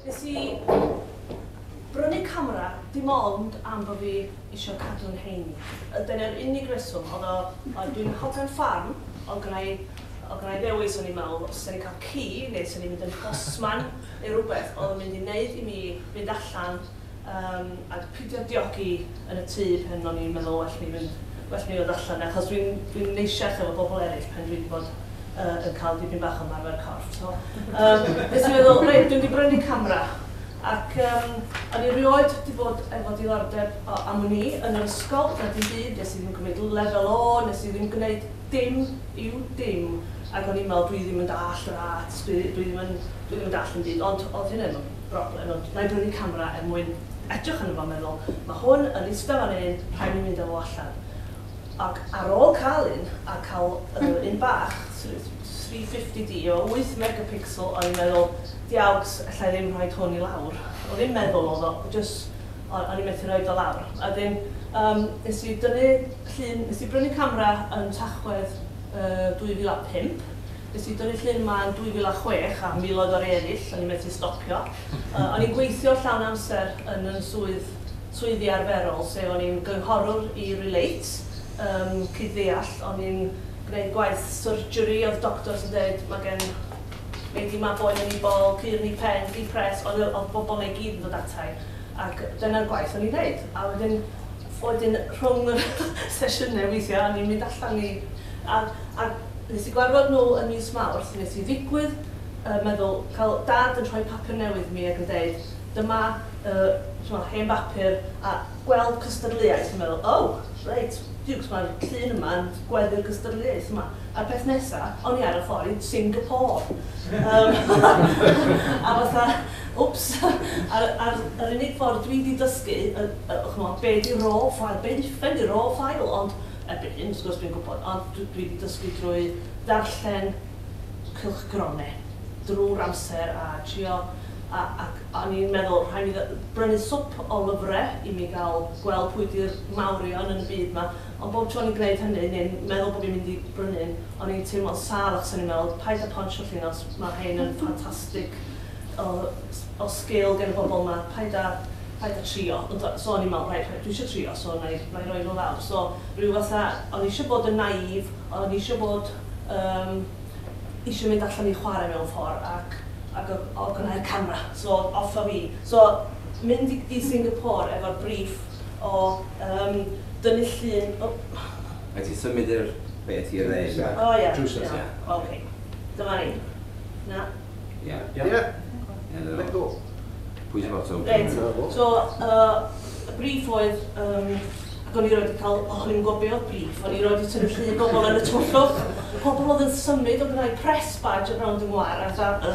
Nes i brynu camera dim ond am bod fi eisiau cadw'n heini. Dyna'r unig reswm, oedd o, oedd dwi'n hogan ffarm, oedd gynna i ddewis, o'n i'n meddwl, os o'n i'n cael ci, neu os o'n i'n mynd yn postman, neu rhywbeth, oedd yn mynd i wneud i mi fynd allan a pidio diogi yn y tŷ pan o'n i'n meddwl well mi ddod allan, achos dwi'n neisiach efo bobl eraill pan dwi wedi bod yn cael dipyn bach o ymarfer corff. So, nes i meddwl, reit, dwi'n wedi brynu camera. Ac o'n i rioed wedi bod efo diddordeb am wn i yn yr ysgol, na dim byd, nes i ddim gwneud lefel O, nes i ddim gwneud dim i'w dim. Ac o'n i'n meddwl, dwi ddim yn dall yr arts, dwi ddim yn dall yn byd, ond oedd hynny'n broblem, ond na i brynu camera er mwyn edrych arno fo, meddwl, mae hwn yn eistedd fan hyn, rhaid mi fynd efo allan. Ac ar ôl cael un, a cael un bach, 350D o 8 megapixel, o'n i'n meddwl, diawgs, allai ddim rhoi hwn i lawr. O'n i'n meddwl oedd o, just, o'n i'n methu rhoi o lawr. A dyn, nes i dynnu llun, nes i brynu camera yn Tachwedd 2005. Nes i dynnu llun yma yn 2006 a miloedd o'r eraill, o'n i'n methu stopio. O'n i'n gweithio llawn amser yn swyddi arferol, sef o'n i'n gynghorwr i Relate, cyd-ddeall, o'n i'n gwneud gwaith surgery, oedd doctors yn dweud, mae gen Lady ma boen yn ei bol, cur yn ei pen, depressed, oedd bobl neu gyd yn dod atai. Ac dyna'r gwaith o'n i'n gwneud. A wedyn rhwng yr sesiynau weithiau, o'n i'n mynd allan i... A nes i gwarfod nhw yn mis Mawrth, nes i ddigwydd meddwl, cael dad yn rhoi papur newydd mi ac yn dweud, dyma hen bapur, a gweld cystadleuaeth, yn meddwl, oh, reit, diwcs, mae'r llun yma yn gweddu'r gystadleuaeth yma. A'r peth nesaf, o'n i ar y ffordd i Singapore. A fatha, wps, a'r unig ffordd dwi wedi dysgu, ch'mo, be di raw file, be di uffern di raw file, ond erbyn hyn, wrth gwrs dwi'n gwybod, ond dwi wedi dysgu drwy darllen cylchgronau drwy'r amser a trio, ac o'n i'n meddwl, rhaid mi brynu swp o lyfrau i mi gael gweld pwy di'r mawrion yn y byd yma. Ond bob tro o'n i'n gwneud hynny, neu'n meddwl bod fi'n mynd i brynu un, o'n i'n teimlo'n sâl achos o'n i'n meddwl, paid â ponsio Llinos, mae rhain yn ffantastig o sgil gen y bobl yma, paid â trio. Ond, so o'n i'n meddwl, rhaid, dwi eisiau trio, so na i roi nhw lawr. So rhyw fatha, o'n i eisiau bod yn naif, o'n i eisiau bod, eisiau mynd allan i chwarae mewn ffordd, ac oedd gynnai'r camera, so off a fi. So mynd i Singapore efo'r brief o dynnu llun... Oh. Mae ti symud i'r beth i'r dde? O ie. Drws nesa. Ie. Oce. Dyma ni. Na. Ie. Ie. Ie, Let go. Pwys y botwm. Reit. So, y brief oedd, ac o'n i roed wedi cael, oh, o'n i'n gwybod be oedd brief, o'n i roed wedi tynnu llun bobl yn y tywyllwch. Pobl oedd yn symud, oedd gennau press badge around yng ngwar, a fatha,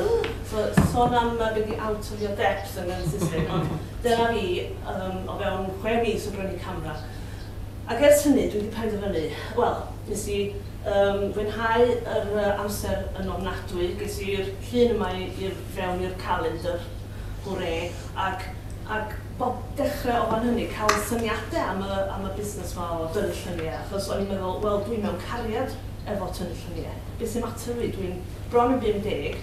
so, sôn am be di out of your depth yn y Saesneg, ond dyna fi, o fewn 6 mis o brynu camera. Ac ers hynny, dwi wedi penderfynu, wel, nes i fwynhau yr amser yn ofnadwy, ges i'r llun yma i'r fewn i'r calendar, hwre, ac bob dechrau o fan hynny cael syniadau am y busnes yma o dynnu lluniau, achos o'n i'n meddwl, wel, dwi'n mewn cariad efo tynnu lluniau. Beth sy'n mater fi, dwi'n bron yn 50,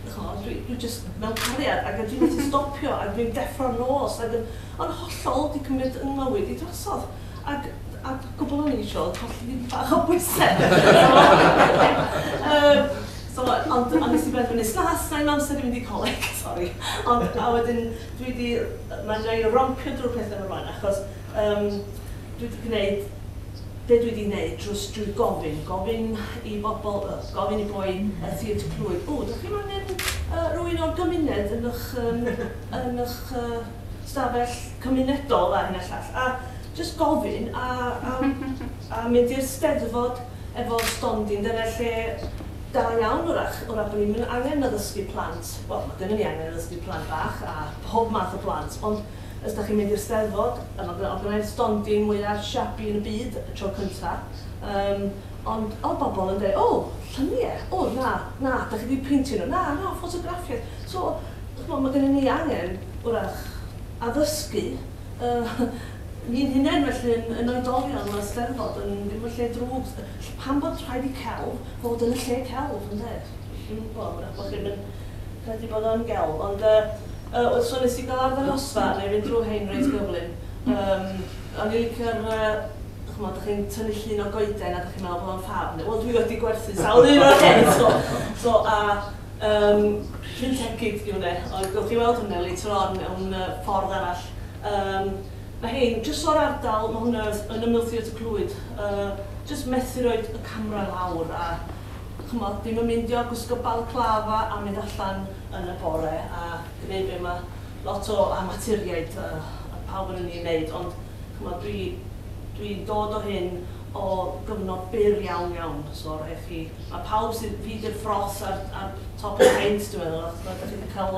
ch'mo, dwi just mewn cariad ac dwi'n methu stopio ac dwi'n deffro'r nos ac yn, o'n hollol di cymryd yn mywyd i drosodd. Ac gwbl o'n i eisiau oedd colli ddim bach o bwysau. So, ond nes i benderfynu, na, sna'm amser i fynd i coleg, sori. Ond, a wedyn, dwi wedi, mae'n rhaid rompio drwy'r pethau yma rwan, achos dwi wedi gwneud be dwi wedi gwneud drwy gofyn i bobl, gofyn i boi y Theatr Clwyd, o, dych chi'n angen rhywun o'r gymuned yn eich stafell cymunedol a hyn a llall. A just gofyn a mynd i'r Steddfod efo stondin, dyna lle da iawn wrach bod ni'n angen addysgu plant. Wel, mae gynnon ni angen addysgu plant bach a pob math o blant, ond os da chi'n mynd i'r Steddfod, a mae gynna i'r stondin mwyaf shabby yn y byd y tro cyntaf, ond oedd bobl yn dweud, o, lluniau, o, na, na, da chi wedi peintio nhw, na, na, ffotograffiaeth. So, ch'mo, mae gynnon ni angen, wrach, addysgu ni'n hunain felly yn oedolion, mae'r Steddfod yn ddim yn lle drwg. Pam bod rhaid i celf fod yn y lle celf, ynde? Dwi'n gwybod, wrach bod chi'n mynd credu bod o'n gelf, ond So nes i gael arddangosfa, na i fynd drwy hein reit gyflym. O'n i'n licio'r, ch'mod, dach chi'n tynnu llun o goeden a dach chi'n meddwl bod o'n ffab. Wel, dwi wedi gwerthu sawl un o'r hen, so llun tegid di hwnna. Ond gewch chi weld hwnna later on mewn ffordd arall. Mae hein, jyst o'r ardal, mae hwnna yn ymyl Theatr Clwyd, jyst methu roed y camera lawr a ch'mod, ddim yn mynd i gwisgo balaclava a mynd allan yn y bore a gwneud be mae lot o amaturiaid a pawb yn ni'n wneud, ond ch'mod, dwi dod o hyn o gyfnod byr iawn iawn, so rhaid chi, mae pawb sydd fi di'r froth ar top y paint, dwi'n meddwl, achos mae chi wedi cael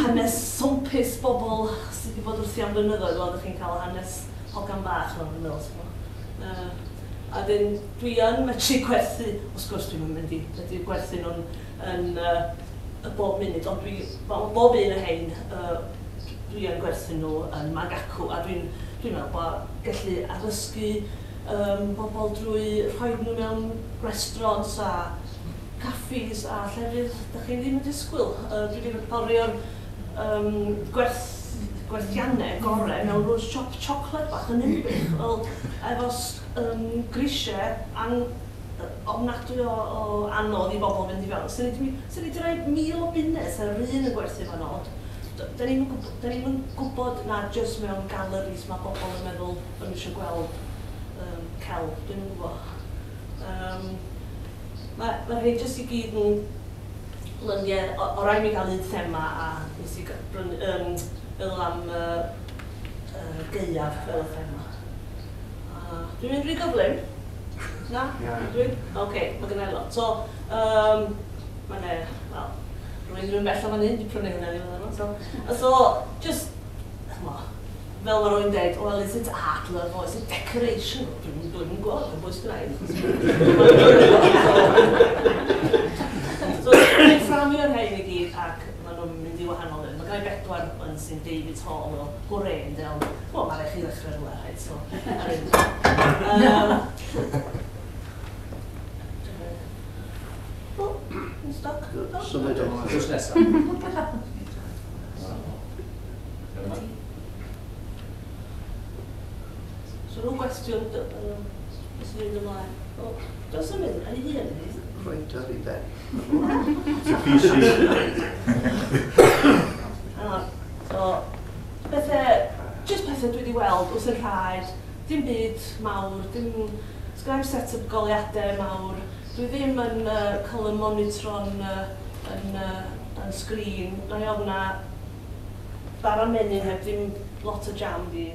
hanes swmpus bobl sydd wedi bod wrthi am flynyddoedd, wel, ydych chi'n cael hanes hogan bach o'n meddwl. So. A dyn, dwi yn medru gwerthu, wrth gwrs dwi'n mynd i medru gwerthu nhw'n yn, y bob munud, ond dwi, bob un o hein, dwi yn gwerthu nhw yn Magacw, a dwi meddwl bod gallu addysgu bobl drwy rhoi nhw mewn restaurants a caffis a llefydd da chi ddim yn disgwyl. Dwi wedi cael rhai o'r gwerthiannau gorau mewn rhyw siop chocolate bach yn Ninbych, fel efo grisiau ofnadwy o anodd i bobl fynd i fewn. Swn i wedi rhoi 1,000 o bunnau ar yr un yn gwerthu fan od. Da ni'm yn gwybod na jyst mewn galleries mae bobl yn meddwl bod nhw eisiau gweld celf, dwi'n gwybod. Mae rhai jyst i gyd yn lyniau, o rai mi gael un thema a nes i feddwl am gaeaf fel y thema. Dwi'n mynd rhy gyflym? Na? Dwi'n? Oce, mae gynna i lot. So, mae'n e, wel, rwy'n ddim yn bell o fan hyn, di prynu hwnna ddim yn yma. So, just, ch'mo, fel mae rwy'n dweud, well, is it art, love, or is it decoration? Dwi'n gwybod, dwi'n bwys gwneud. So, dwi'n fframio'r rhain i gyd ac maen nhw'n mynd i wahanol un. Mae gen i bedwar yn sy'n David Hall o Gwren, ond, wel, mae rhaid chi ddechrau rhywle, rhaid, so, ar un. O, yn stoc. Symud ymlaen. Drws nesaf. So, rhyw gwestiwn, beth sy'n mynd ymlaen? O, dwi'n symud, yn ei hun, ydy? Reit ar ei ben. It's a PC. So, bethau, just pethau dwi wedi weld wrth y rhaid, dim byd mawr, dim, sgynna i'm set-up goleuadau mawr, dwi ddim yn cael y monitro'n yn sgrin, na i ofna bara menyn heb ddim lot o jam di